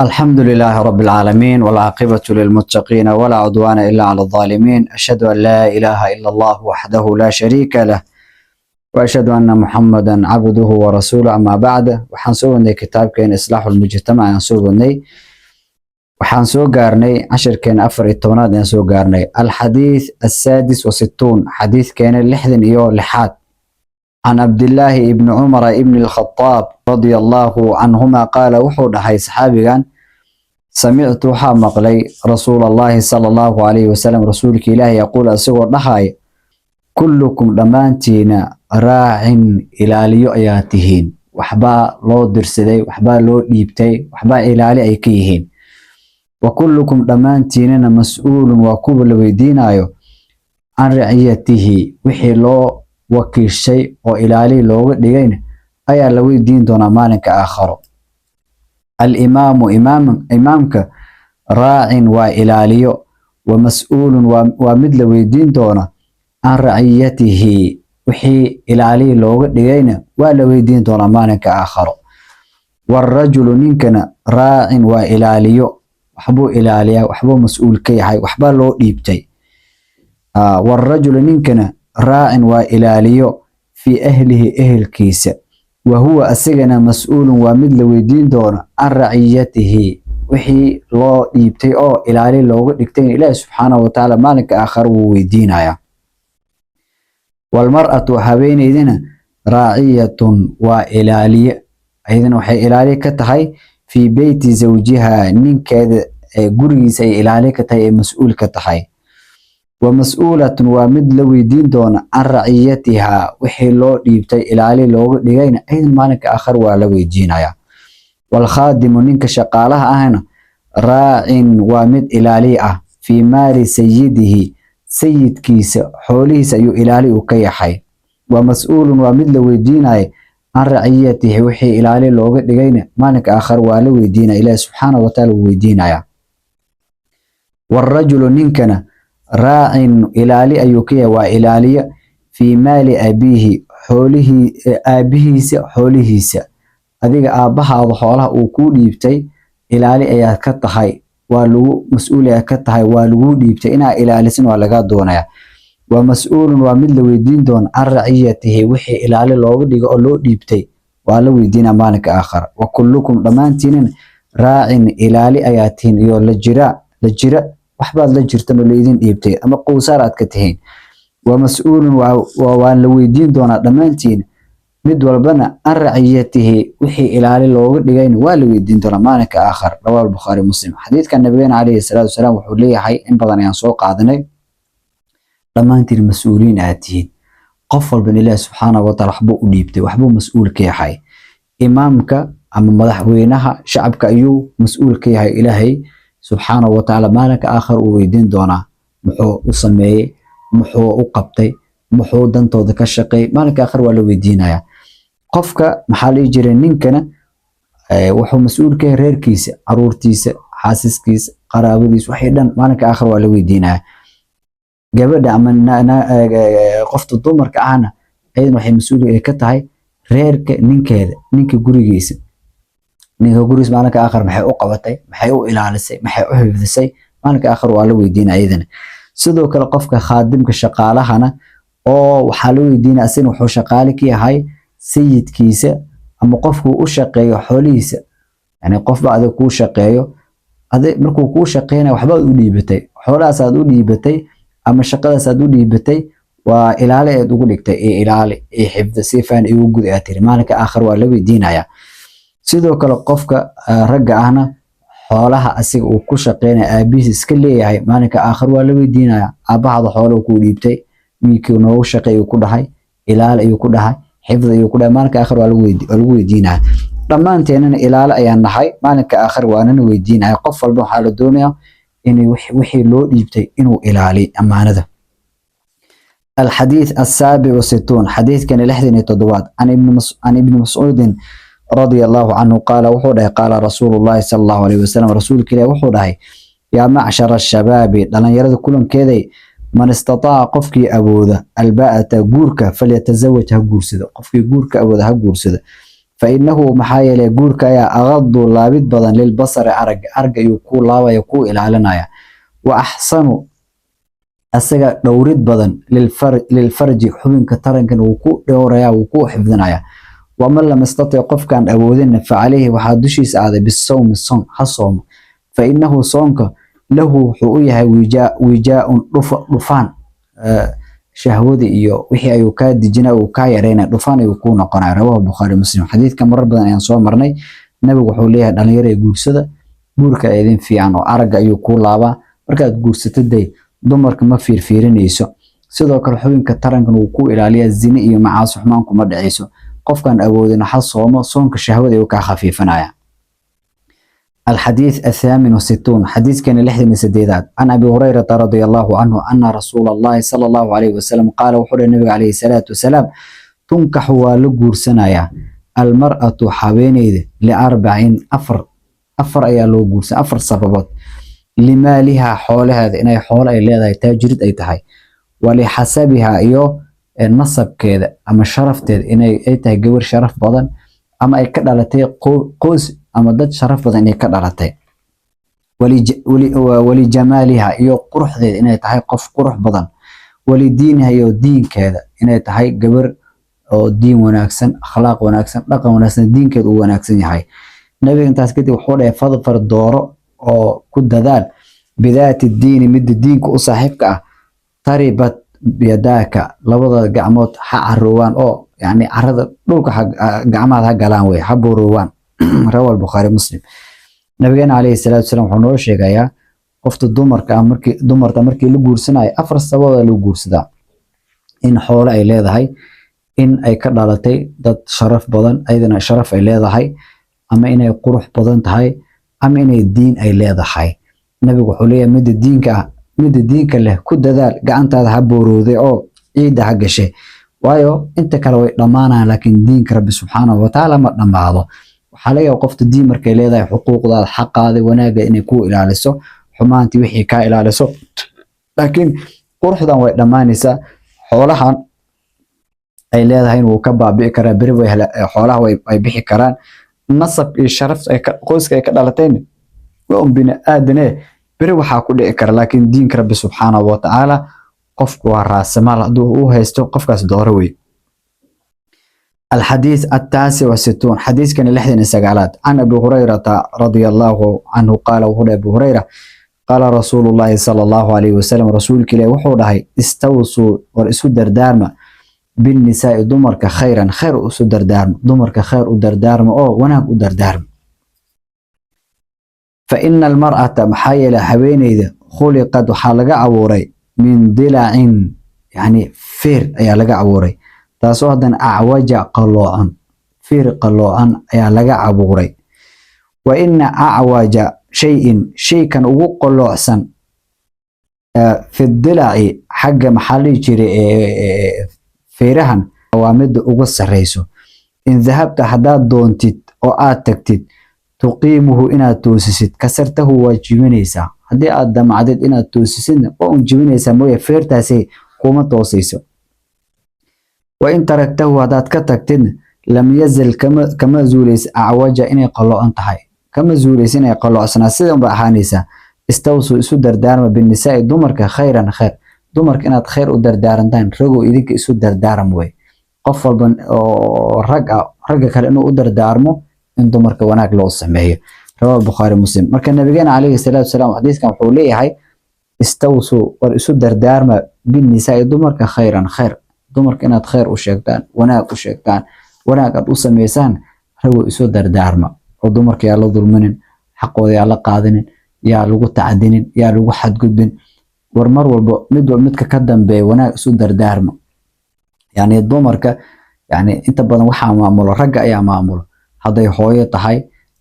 الحمد لله رب العالمين، والعاقبة للمتقين، ولا عدوان إلا على الظالمين. أشهد أن لا إله إلا الله وحده لا شريك له، وأشهد أن محمدا عبده ورسوله. أما بعد، waxaan soo wadnay kitaabkeen إصلاح المجتمع ayaan soo wadnay. Waxaan soo gaarnay cashirkeena 14aad ayaan soo gaarnay، الحديث 66، xadiidkeena 66aad. عن عبد الله بن عمر بن الخطاب رضي الله عنهما قال، wuxuu dhahay saxaabigan: سمعت، waxaa maqlay، رسول الله صلى الله عليه وسلم، rasuulka Ilaahi، يقول، isagoo dhahay: كلكم، dhammaantiina، راع، ilaaliyo ayaa tihiin. Waxbaa loo dirsaday, waxbaa loo dhiibtay, waxbaa ilaali ay ka yihiin. وكلكم، dhammaantiinana، مسؤول، waa kuwa la weydiinayo، عن رعيته، wixii loo wakiishay oo ilaali looga dhigayna ayaa la weydiin doonaa maalinka aakharo. الإمام، imaamka، راع، waa ilaaliyo، ومسؤول، waa mid la weydiin doona، عن رعيته، wixii ilaaliyi looga dhigayna waa la weydiin doonaa maalinka aakharo. والرجل، ninkana، راع، waa ilaaliyo. Waxbuu ilaaliyaa, waxbuu mas-uul ka yahay, waxbaa loo dhiibtay. والرجل، ninkana، راع، waa ilaaliyo، في أهله، ehelkiisa، وهو، asigana، مسؤول، waa mid la weydiin doono، عن رعيته، wixii loo dhiibtay oo ilaali looga dhigtay, Ilaahi subxaanahu watacaala maalinka aakhare wuu weydiinayaa. والمرأة، haweeneydina، راعية، waa ilaaliye. Ayadana waxay ilaaliye ka tahay في بيت زوجها، ninkeeda gurigiisa ay ilaaliye ka tahay ee mas-uul ka tahay. ومسؤولة، waa mid la weydiin doona، عن رعيتها، wixii loo dhiibtay, ilaali looga dhigayna, aydan maalinka aakhar waa la weydiinayaa. والخادم، ninka shaqaalaha ahna، راع، waa mid ilaaliye ah، في مال سيده، sayidkiisa xoolihiisa ayuu ilaali uu ka yahay. ومسؤول، waa mid la weydiinaya، عن رعيته، wixii ilaali looga dhigayna maalinka aakhar waa la weydiinaya, Ilaahi subxaanahu watacaala wuu weydiinaya. والرجل، ninkana، راع، ilaali ayuu ka yahay, waa ilaaliye، في مال أبيه، xoolihii aabihiisa xoolihiisa. Adiga aabbahaada xoolaha uu kuu dhiibtay ilaali ayaad ka tahay, waa lagu mas-uul ayaad ka tahay, waa laguu dhiibtay, inaa ilaalisin waa lagaa doonaya. ومسؤول، waa mid la weydiin doona، عن رعيته، wixii ilaali looga dhigo oo loo dhiibtay waa la weydiinaa maalinka aakhara. وكلكم، dhammaantiinin، راع، ilaali ayaa tihiin iyo la jira, la jira, waxbaad la jirtan oo laidin dhiibtay ama qowsaar aad ka tihiin. ومسؤول، waa la weydiin doonaa dhammaantiin mid walbana، عن رعيته، wixii ilaali looga dhigayna waa la weydiin doonaa maalinka aakhar. رواه البخاري مسلم. Xadiidka nabigeena calayhi salaatu wasalaam wuxuu leeyahay, in badan ayaan soo qaadanay, dhammaantiin mas-uuliyiin aad tihiin. Qof walban Ilaahi subxaanahu wataala waxbuu u dhiibtay, waxbuu mas-uul ka yahay. Imaamka ama madaxweynaha shacabka ayuu mas-uul ka yahay. Ilaahay subxaanahu watacaala maalinka aakhar uu weydiin doonaa muxuu u sameeyey, muxuu u qabtay, muxuu dantooda ka shaqeeyey. Maalinka aakhar waa la weydiinayaa. Qofka, maxaa la dhihi jiray, ninkana wuxuu mas-uul ka yahay reerkiisa, caruurtiisa, xaasiskiisa, qaraabadiisa, waxay dhan maalinka aakhar waa la weydiinayaa. Gabadha ama qofta dumarka ahna, ayadana waxay mas-uul ka tahay reerka ninkeeda, ninka gurigiisa. Ninka gurigiisa maalinka aakhar maxay u qabatay, maxay u ilaalisay, maxay u xifdisay, maalinka aakhar waa la weydiinaya iyadana. Sidoo kale qofka khaadimka, shaqaalahana, oo waxaa la weydiinaya, asagana wuxuu shaqaale ka yahay sayidkiisa ama qofkuu u shaqeeyo xoolihiisa. Yani qofba adig kuu shaqeeyo, adi markuu kuu shaqeynaya waxbaad u dhiibatay, xoolahaas aad u dhiibatay ama shaqadaas aad u dhiibatay waa ilaali aad ugu dhigtay, ee ilaali ee xifda, si fiican igu gud aad tiri, maalinka aakhir waa la weydiinaya. Sidoo kale qofka ragga ahna, xoolaha asiga uu ku shaqeynaya aabihiis iska leeyahay, maalinka aakhir waa la weydiinaya. Aabbahaada xoolo kuu dhiibtay, wiilkii noogu shaqeey ayuu ku dhahay, ilaali ayuu ku dhahay, xifd ayuu ku dhahay, maalinka aakhir waa lagu weydiinaya. Dhammaanteenana ilaalo ayaan nahay, maalinka aakhir waanana weydiinaya. Qof walba waxaa la doonayaa in wixii loo dhiibtay inuu ilaaliyo ammaanada. الحديث 67، حديث كان 67، عن ابن مسعود رضي الله عنه قال، wuxuu dhahay: قال رسول الله صلى الله عليه وسلم، rasuulka Ilaahi wuxuu dhahay: يا معشر الشباب، dhalinyarada kulankeeday، من استطاع، qofkii awooda، الباءة، guurka، فليتزوج، ha guursado. Qofkii guurka awooda ha guursado. Fa innahu, maxaa yeelay guurka ayaa, aqaddu, laabid badan, lilbasari, aragga. Aragga ayuu kuu laabaya, kuu ilaalinaya. Wa axsanu, asaga dhowrid badan, lilfarji, xubinka tarankan wuu ku dhowraya, wuu ku xifdinaya. Waman lam yastatic, qofkaan awoodinna, facalayhi, waxaa dushiisa ahaaday, bisawmi, soon, ha soomo. Fa innahu, soonka, lahu, wuxuu u yahay, wijaa-un, dhufaan, shahwada iyo wixii ayuu kaa dejinaya, uu kaa yareynaya, dhufaan ayuu kuu noqonaya. Rawahu Bukhaari, Muslim. Xadiidka marar badan ayaan soo marnay. Nabigu wuxuu leeyahay: dhalinyaro ee guursada, guurka idin fiican oo aragga ayuu kuu laabaa. Markaad guursato day dumarka ma fiirfiirinayso. Sidoo kale xubinka tarankan wuu ku ilaaliyaa, zine iyo macaasi xumaan kuma dhacayso. Qofkaan awoodin ha soomo, soonka shahwada ayuu kaa khafiifanaya. الحديث 68، حديث كان لحد سديدات. عن أبي هريرة رضي الله عنه أن رسول الله صلى الله عليه وسلم قال، وحر النبي عليه الصلاة والسلام: تنكح، waa la guursanayaa، المرأة، haweeneyda، لأربع، afar, afar ayaa loo guursan, afar sababood: لمالها، xoolaheeda, inay xoolo ay leedahay, taajirid ay tahay، ولحسبها، iyo nasabkeeda ama sharafteeda, inay ay tahay gabar sharaf badan ama ay ka dhalatay qoys ama dad sharaf badan inay ka dhalatay، ولجمالها، iyo quruxdeeda, inay tahay qof qurux badan، ولدينها، iyo diinkeeda, inay tahay gabar oo diin wanaagsan, akhlaaq wanaagsan, dhaqan wanaagsan, diinkeeda uu wanaagsan yahay. Nabiga intaas kadib wuxuu dhahay: فاظفر، dooro oo ku dadaal، بذات الدين، midda diinka u saaxiibka ah، تربت يداك، labada gacmood ha caroowaan oo yani carada dhulka gacmaha ha galaan wey, ha buroowaan. رواه البخاري مسلم. Nabigeena calayhi salaatu wasalaam wuxuu noo sheegayaa qofta dumarka ah, markii dumarta markii la guursanayo, afar sababood loo guursadaa: in xoolo ay leedahay, in ay ka dhalatay dad sharaf badan, ayadana sharaf ay leedahay, ama inay qurux badan tahay, ama inay diin ay leedahay. Nabigu wuxuu leeyahay: midda diinka ah, midda diinka leh ku dadaal, gacantaada ha boorooday oo ciidda ha gashay, waayo inta kale way dhammaanayaan, laakiin diinka Rabbi subxaanahu watacaala ma dhammaado. Waxaa laga yaaba qofta diin markay leedahay xuquuqdaada, xaqaada, wanaagga inay ku ilaaliso, xumaantii wixii kaa ilaaliso. Laakiin quruxdan way dhammaanaysaa, xoolahan ay leedahay wuu ka baabi'i karaa beri, way xoolaha way bixi karaan, nasab iyo sharaf ay qoyska ay ka dhalatayna waa un bini aadane, beri waxaa ku dhici kara. Laakiin diinka Rabbi subxaanahu watacaala qofku waa raasamaal, hadduu u haysto qofkaas dooro wey. الحديث 69، حديث كان لحدن سقالات. عن أبي هريرة رضي الله عنه قال، وهو أبو هريرة، قال رسول الله صلى الله عليه وسلم، رسولك إلهي wuxuu dhahay: استوصوا، war isu dardaarma، بالنساء، dumarka، خيرا، khayr isu dardaarma, dumarka khayr u dardaarma oo wanaag u dardaarma. فإن المرأة، maxaa yeelay haweeneyda، خلقت، waxaa laga abuuray، من ضلع، yani feer ayaa laga abuuray, taasoo haddana، أعوج، qaloocan, feer qaloocan ayaa laga abuuray. وإن أعوج شيء، shaykan ugu qaloocsan، في الضلع، xagga maxaa la dhihi jiray feerahan, waa midda ugu sarreyso. إن ذهبت، haddaad doontid oo aad tagtid، تقيمه، inaad toosisid، كسرته، waad jibinaysaa. Haddii aad damacdid inaad toosisidna, waa un jibinaysaa mooye, feertaasi kuma toosayso. وإن تركته، haddaad ka tagtidna، لم يزل، kama zuulaysa، أعوج، inay qaloocan tahay kama zuulaysa, inay qaloocsanaa sida unba ahaanaysaa. استوصوا، isu dardaarma، بالنساء، dumarka، خيرا، khayr. Dumarka inaad khayr u dardaarantaan, ragow idinka isu dardaaram wey. Qof walba oo rag ah ragga kale inuu u dardaarmo in dumarka wanaag loo sameeyo. رواه البخاري مسلم. Marka nabigeena calayhi salaatu wasalaam xadiiskan wuxuu leeyahay: استوصوا، war isu dardaarma، بالنساء، dumarka، خيرا، khayr. Dumarka inaad khayr u sheegtaan, wanaag u sheegtaan, wanaag aad u sameysaan, ragow isu dardaarma oo dumarka yaa la dulminin, xaqooda yaa la qaadinin, yaa lagu tacdinin, yaa lagu xadgudbin. War mar walba mid walba midka ka dambeeya wanaag isu dardaarma. Yani dumarka, yani inta badan waxaa maamulo ragga ayaa maamulo, hadday hooyo tahay,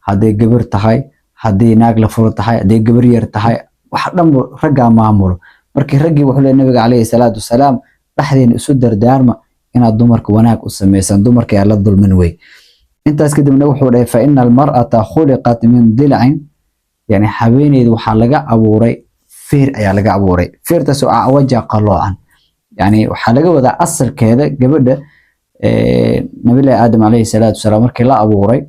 hadday gabar tahay, hadday naag la furo tahay, hadday gabar yar tahay, wax dhan raggaa maamulo. Markii raggii wuxuu leeyahay nabiga calayhi salaatu wasalaam: dhexdeena isu dardaarma inaad dumarka wanaag u sameysaan, dumarka yaa la dulmin wey. Intaas kadibna wuxuu dhahay: فإن المرأة خلقت من ضلع، yani haweeneyda waxaa laga abuuray feer ayaa laga abuuray, feertaas oo أعوج, qaloocan. Yani waxaa laga wadaa asalkeeda gabadha. Nabilahi Aadam calayhi salaatu wasalaam markii la abuuray,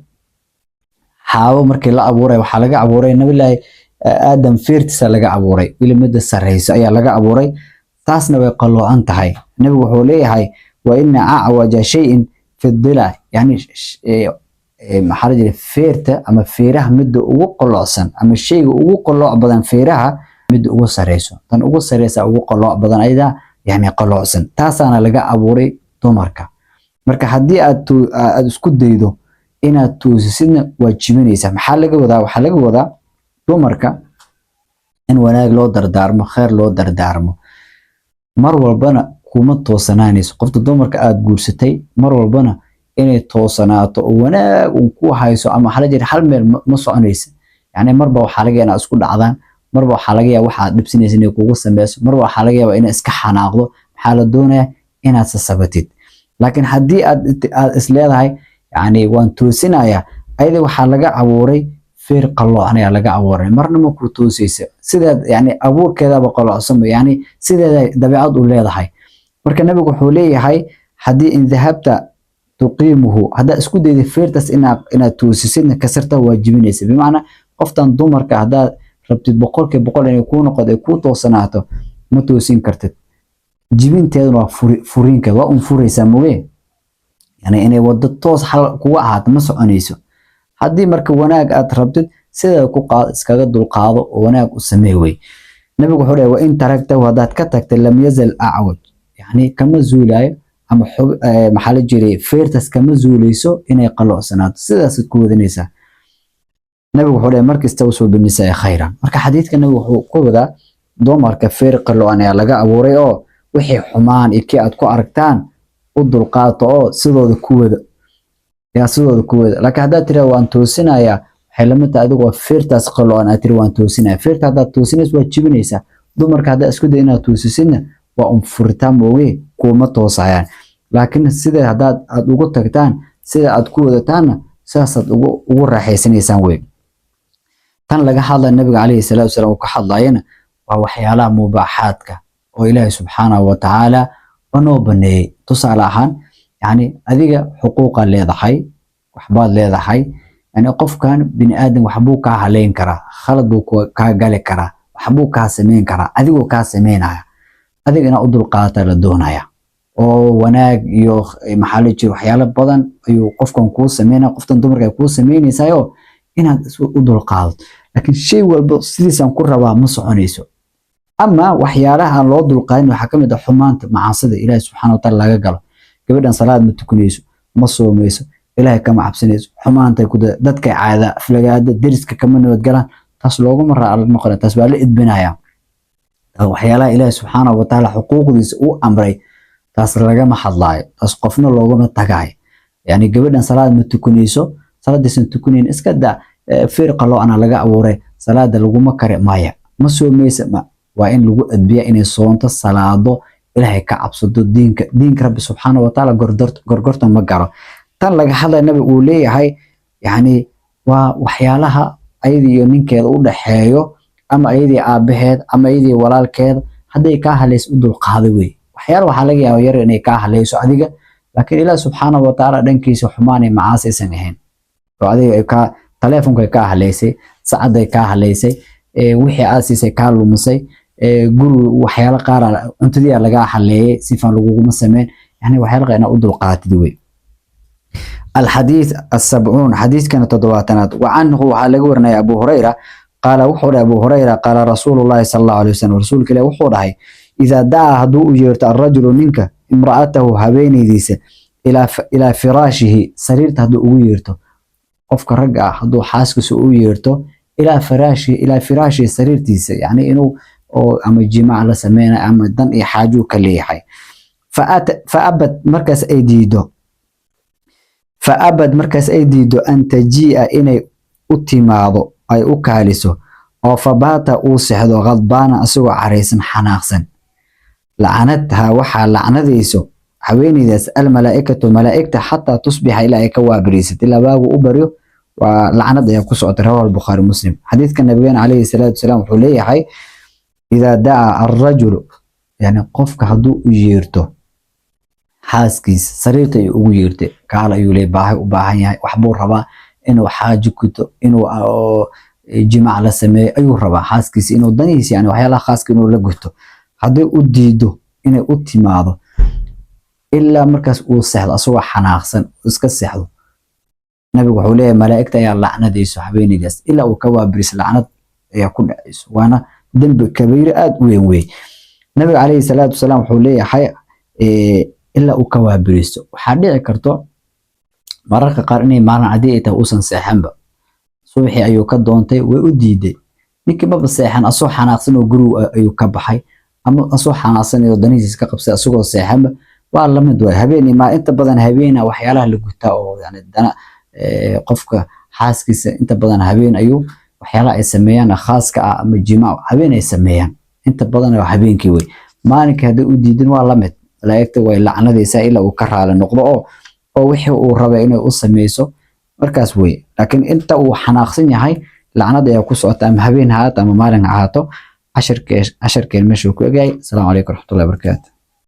Xaawo markii la abuuray, waxaa laga abuuray Nabilahi Aadam feertiisa laga abuuray, weli midda sarreysa ayaa laga abuuray, taasna way qalloocan tahay. Nabigu wuxuu leeyahay: "Wa ina acwaja shayin fi dilac", yani maxaa la jiray, feerta ama feeraha midda ugu qalloocsan ama shayga ugu qallooc badan feeraha, midda ugu sareyso, tan ugu sareysa ugu qallooc badan, ayada yani qalloocsan, taasaana laga abuuray dumarka. Marka haddii aad isku daydo inaad toosisidna, waa jibinaysaa. Maxaa laga wadaa? Waxaa laga wadaa dumarka in wanaag loo dardaarmo, khayr loo dardaarmo, mar walbana kuma toosanaanayso. Qofta dumarka aad guursatay mar walbana inay toosanaato oo wanaag un ku hayso ama waxaa la jira hal meel ma soconaysa. Yani marba waxaa laga yaabaa inaad isku dhacdaan, marba waxaa laga yaabaa waxaad dhibsanaysa inay kugu sameyso, marba waxaa laga yaabaa inaad iska xanaaqdo. Maxaa la doonayaa? Inaad sasabatid. Laakiin haddii aad is leedahay, yani waan toosinayaa, ayada waxaa laga abuuray feer qalloocan ayaa laga abuuray, marna ma ku toosaysa. Sideed yani abuurkeedaba qalloocsanba, yani sideeda dabeecad u leedahay. Marka nabigu wuxuu leeyahay: haddii in dahabta tuqiimuhu, haddaa isku dayda feertaas inaad toosisidna, kasarta, waa jibinaysa. Bimacnaa, qoftan dumarka haddaad rabtid 100% inay kuu noqoto, ay kuu toosanaato, ma toosin kartid. Jibinteeduna waa furiinkeeda, waa un furaysaa moge, yani inay wado toos xal kuga ahaato ma soconayso. Haddii marka wanaag aad rabtid, sideeda ku qaad, iskaga dulqaado oo wanaag u samee wey. Nabigu wuxuu leeyahay: "Wa in taragtahu", haddaad ka tagtay, "lam yazal acwaj", yani kama zuulayo ama maxaa la jiray, feertaas kama zuulayso inay qalloocsanaato, sidaasaad ku wadanaysaa. Nabigu wuxuu leeyahay markasta: "Usuu binisaai khayran." Marka xadiidka nabigu wuxuu ku wadaa dumarka feer qalloocan ayaa laga abuuray, oo wixii xumaan iyo kii aad ku aragtaan u dulqaato oo sidooda ku wada, yaa sidooda ku wada. Laakiin haddaad tira waan toosinayaa, waxay lamid tahay adigoo feertaas qalloocan aad tiri waan toosinaya. Feerta haddaad toosinayso, waad jibinaysaa. Dumarka haddaad isku day inaad toosisidna, waa un furitaan mooge, kuuma toosayaan. Laakiin sida haddaad aad ugu tagtaan, sida aad ku wadataanna, sidaasaad ugu raaxaysanaysaan wey. Tan laga hadlaya, nabiga calayhi salaatu wasalaam uu ka hadlayana, waa waxyaalaha mubaaxaadka oo Ilaahay subxaanahu wa tacaala noo baneeyey. Tusaale ahaan, yani adiga xuquuqa leedahay, waxbaad leedahay, yani qofkan bini aadam waxbuu kaa haleyn karaa, khalad buu kaa gali karaa, waxbuu kaa sameyn karaa, adigoo kaa sameynaya, adiga inaad u dulqaadata la doonaya oo wanaag iyo maxaa la jira, waxyaalo badan ayuu qofkan kuu sameynaya, qoftan dumarka ay kuu sameynaysayo, inaad u dulqaadato. Laakiin shay walba sidiisaan ku rabaa ma soconayso. Ama waxyaalaha aan loo dulqaadin waxaa ka mid ah xumaanta, macaasida Ilaahi subxaana wataala laga galo. Gabadhan salaad ma tukanayso, ma soomayso, Ilaahay kama cabsanayso, xumaantay ku dadkay caada aflagaada, deriska kama nabadgalaan, taas looguma raali noqona, taas waa la edbinaya. Waxyaalaha Ilaahi subxaana watacaala xuquuqdiisa uu amray, taas lagama hadlaayo, taas qofna loogama tagaayo. Yani gabadhan salaad ma tukanayso, salaadaysan tukanayn iska daa, feer qalloocana laga abuuray, salaada laguma kare maya. Ma soomaysa, ma waa in lagu adbiya inay soonto, salaado, Ilaahay ka cabsado, diinka Rabbi subxaana watacaala gorgorta ma galo. Tan laga hadlaya, nabi uu leeyahay, yani waa waxyaalaha ayadii iyo ninkeeda u dhaxeeyo, ama ayadii aabaheed, ama ayadii walaalkeed, hadday kaa halayso u dulqaada wey. Waxyaala waxaa laga yaaba yar inay kaa halayso adiga, laakiin Ilaah subxaana watacaala dhankiisa xumaan iyo macaasi aysan ahayn, oo adiga ay kaa taleefonka kaa halaysay, sacaday kaa halaysay, wixii aad siisay kaa lumisay, guri waxyaalo qaar cuntadii lagaa haleeyay, sifaan laguguma sameyn, yani waxyaalo qaar inaad u dulqaatid wey. الحديث السبعون، حديث كان تدواتنات. وعنه waxaa laga warinaya Abu Hurayra qaala, wuxuu dhahay Abu Hurayra: qaala rasuulu llahi sala Allahu alayhi wasallam, rasuulka Ilaah wuxuu dhahay: "Idaa dacaa", hadduu u yeerto, "arrajulu", ninka, "imra'atahu", haweenaydiisa, ilaa firaashihi, sariirta hadduu ugu yeerto, qofka ragga ah hadduu xaaskiisa u yeerto, ilaa firaashihi, ilaa firaashihi, sariirtiisa, yani inuu oo ama jimaac la sameynayo ama dan iyo xaajuu ka leeyahay, faabad, markaas ay diido, faabad, markaas ay diido, an tajii'a, inay u timaado, ay u kaaliso, oo fabaata, uu sexdo, khadbaana, asagoo caraysan, xanaaqsan, lacanatha, waxaa lacnadayso haweeneydaas, almalaa'ikatu, malaa'igta, xataa tusbixa, ilaa ay ka waabariysat, ilaa waagu u baryo, waa lacnad ayaa ku socota. Rawahu Albukhaari, Muslim. Xadiidka nabigeena calayhi salaatu wasalaam wuxuu leeyahay: idaa dacaa arrajulu, yani qofka hadduu u yeerto. Xaaskiisa sariirta ayuu ugu yeertay, kaal ayuu leeyahay, baahi u baahan yahay, waxbuu rabaa inuu xaajo guto, inuu jimaac la sameeyo ayuu rabaa xaaskiisa, inuu danihiisa, yani waxyaalaha khaaska inuu la guto. Hadday u diido inay u timaado ilaa markaas uu seexdo, asagoo xanaaqsan iska seexdo, Nabigu wuxuu leeyahay malaa'igta ayaa lacnadayso habeenaydaas ilaa uu ka waabiriso, lacnad ayaa ku dhacayso, waana dembi kabiiro aad u weyn wey. Nabiga calayhi salaatu wasalaam wuxuu leeyahay ilaa uu ka waabiristo. Waxaa dhici karto mararka qaar inay maalin haddii ay tahay uusan seexanba. Subaxii ayuu ka doontay, way u diiday. Ninkii maba seexan, asoo xanaaqsan oo gurigu ayuu ka baxay, ama asoo xanaaqsan oo danihiisa ka qabsay asagoo seexanba, waa lamid waay. Habeen ma inta badan habeena waxyaalaha la gutaa oo yani dana qofka xaaskiisa inta badan habeen ayuu waxyaalaha ay sameeyaan khaaska ah ama jimaac habeen ay sameeyaan inta badan waa habeenkii wey. Maalinkii hadday u diidin, waa lamid, malaa'igta way lacnadaysaa ilaa uu ka raali noqdo oo wixii uu rabay inay u sameyso markaas wey. Laakiin inta uu xanaaqsan yahay lacnad ayaa ku socota, ama habeen ha ahaato ama maalin ha ahaato. Casharkeen meeshuu ku egyahay. Asalaamu calaykum waraxmatullahi wabarakaatu.